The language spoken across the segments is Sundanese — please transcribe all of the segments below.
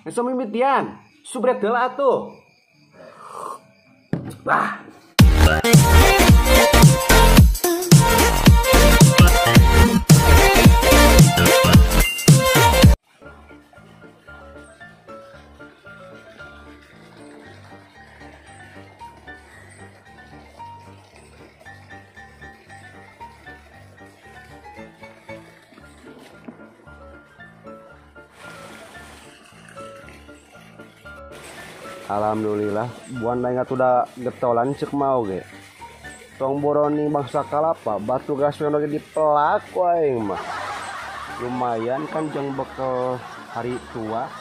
Geus mimitian, subscribe heula atuh. Wah. Alhamdulillah, buan lain atuh da getolan cek mau ge. Tong boroni bangsa kalapa, batu gas we dipelak ku aing mah. Lumayan kan jeung bekel hari tua.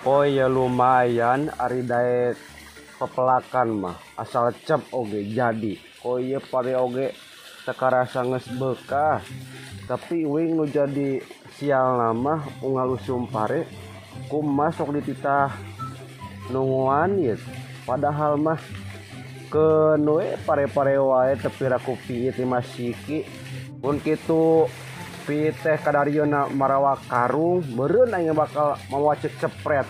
Oh iya lumayan ari daek pepelakan mah, asal cep oge jadi. Oh iya pare oge teu karasa geus beukah. Tapi uing nu jadi sial mah unggal usum pare kumaha sok dititah nunguan ieu. Padahal mah keun we pare-pare wae teu piraku piit lima siki. Mun kitu piit teh kadarieuna marawa karung meureun aing bakal mawa cepret.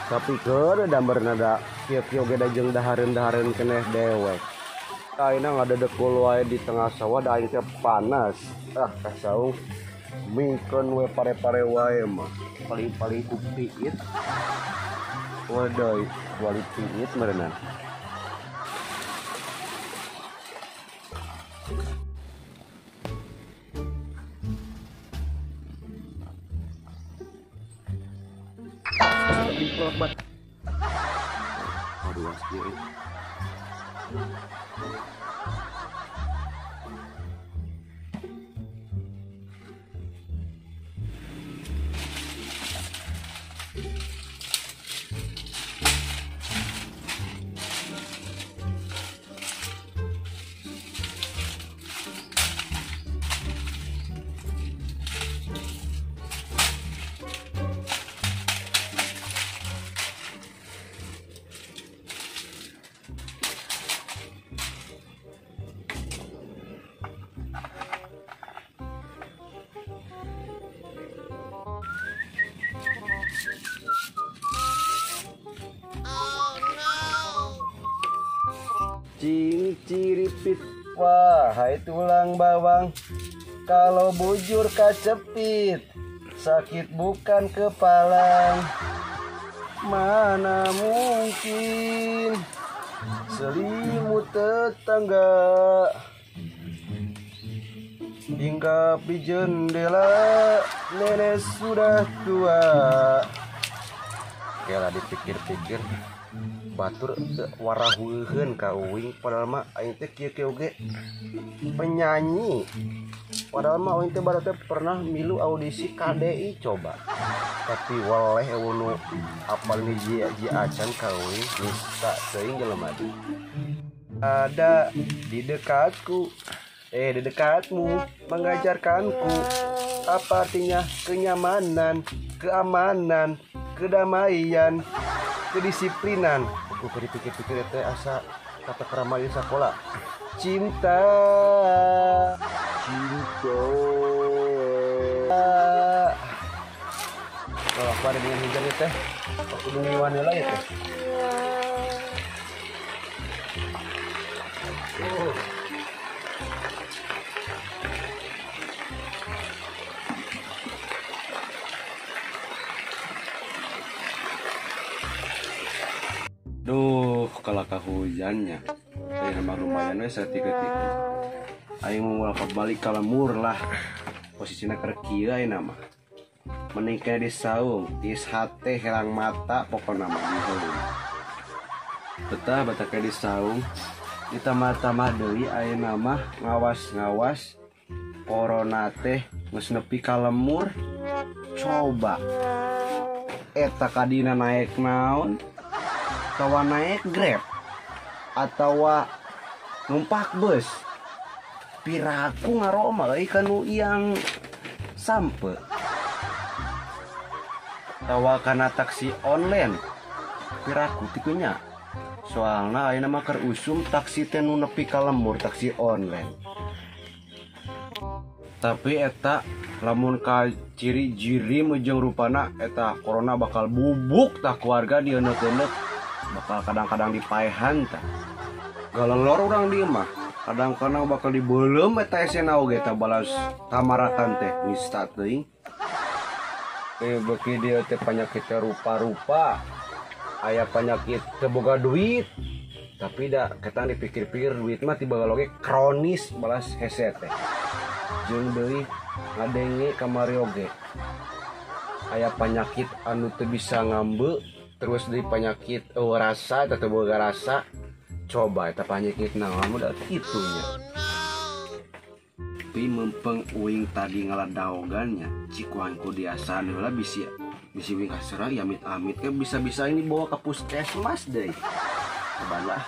Tapi keur da meureun da kieu-kieu ge da jeung dahareun-dahareun keneh dewek. Ayeuna ngadedekul wae di tengah sawah da aing teh panas. Ah kasaung mingkeun we pare-pare wae mah. Paling-paling ku piit. Waduh, wali piit meureunna. Aduh, asli. Cing ciripit, wahai tulang bawang, kalau bujur kacepit, sakit bukan kepalang. Mana mungkin selimut tetangga hinggap di jendela, nenek sudah tua. Oke lah dipikir-pikir, batur warahueun ka uing padahal mah aing teh kieu-kieu ge penyanyi. Padahal mah uing teh baru teh pernah milu audisi KDI coba. Tapi waleh eueuh nu apal hiji acan ka uing nista teuing jelema teh. Ada di dekatku, di dekatmu mengajarkanku apa artinya kenyamanan, keamanan, kedamaian, kedisiplinan. Aku dipikir-pikir teh asa kata krama di sekolah. Cinta, cinta. Kalau aku ada dengan hujan teh, aku nungguan heula ya teh. Duh, kalakah hujannya. Saya mah lumayan we saeutik-eutik. Aing mau balik ka lemur lah. Posisina keur kieu ayeuna mah. Mending kena di saung, tiis hate herang mata pokona mah di saung. Betah betah ke di saung. Ditambah-tambah deui ayeuna mah ngawas-ngawas corona teh geus nepi ka lemur. Coba eta kadina naek naon? Atawa naik Grab atawa numpak bus piraku ngaroma euy kanu yang sampe atawa kana taksi online piraku tikunya soalna ayeuna mah keur usum taksi teh nu nepi ka lembur taksi online. Tapi eta lamun ka ciri jirim jeung rupana eta corona bakal bubuk tah keluarga dieuneukeun bakal kadang-kadang dipaehan tah. Galelor urang di mah kadang-kadang bakal dibeuleum eta esena oge tah balas tamarakan teh nista teuing. Beuki dieu teh penyakit rupa-rupa. Aya penyakit teu boga duit. Tapi da ketang dipikir-pikir duit mah tiba oge kronis balas hese teh. Jeung deui ngadenge kamari oge. Aya penyakit anu teu bisa ngambe, terus deui penyakit rasa atau teu boga rasa. Coba eta penyakit naon da kitu nya. Tapi mempeng uing tadi ngaladaogannya cikuan ku diasaan heula bisi bisi wing kasera ya amit-amit kan bisa-bisa ini bawa ke puskesmas deh. Coba lah.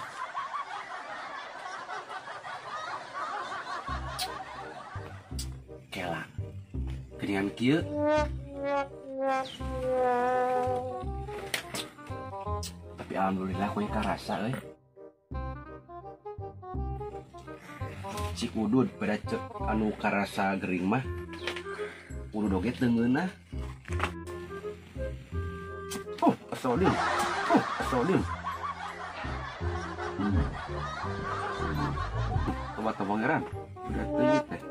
Kela. Geuningan kieu. Tapi alhamdulillah kuing karasa euy. Cik udud pada cek anu karasa gering mah udud oge teu ngeunah. Oh, asolin. Oh, asolin. Tobat pangeran. Udah teuing teh.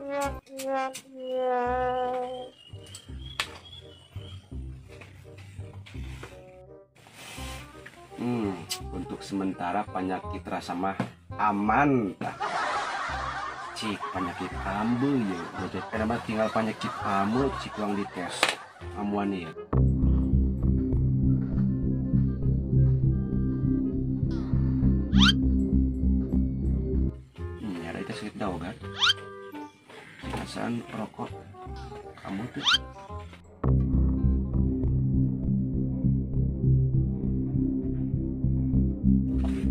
Untuk sementara penyakit rasa mah aman tah. Cik penyakit ambe ya, karena mah tinggal penyakit ambe cik uang dites amuan ya. Ada itu sedikit daun kan? Perasaan rokok kamu tuh.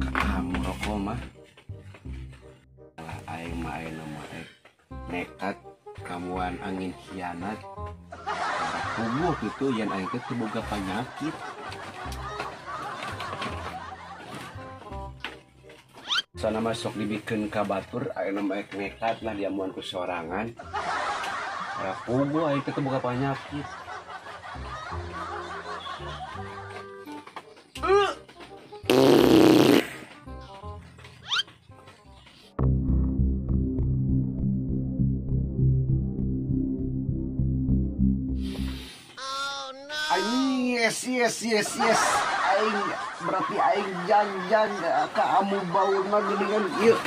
Kamu rokok mah. Aing mah aing mah nekat kamuan angin hianat kubuh gitu yang aing teh boga penyakit. Sana masuk dibikeun ka batur aing mah nekat lah diamuan ku sorangan. Puguh aing teh boga penyakit. Yes, yes, yes, yes. Aing berarti aing jangan kamu bauna geuningan ieu.